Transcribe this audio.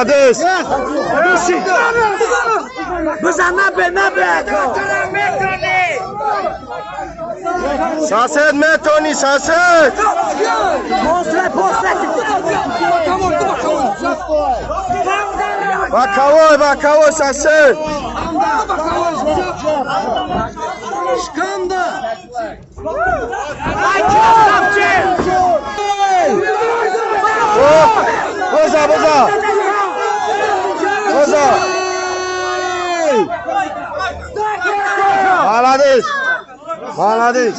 Молодец. Бизан, набе, набе, ако. Сосед, метони, сосед. После, после. Боковой, боковой, сосед. Шканда. Ай, красавчик! Боза, боза. Боза. Молодец. Молодец.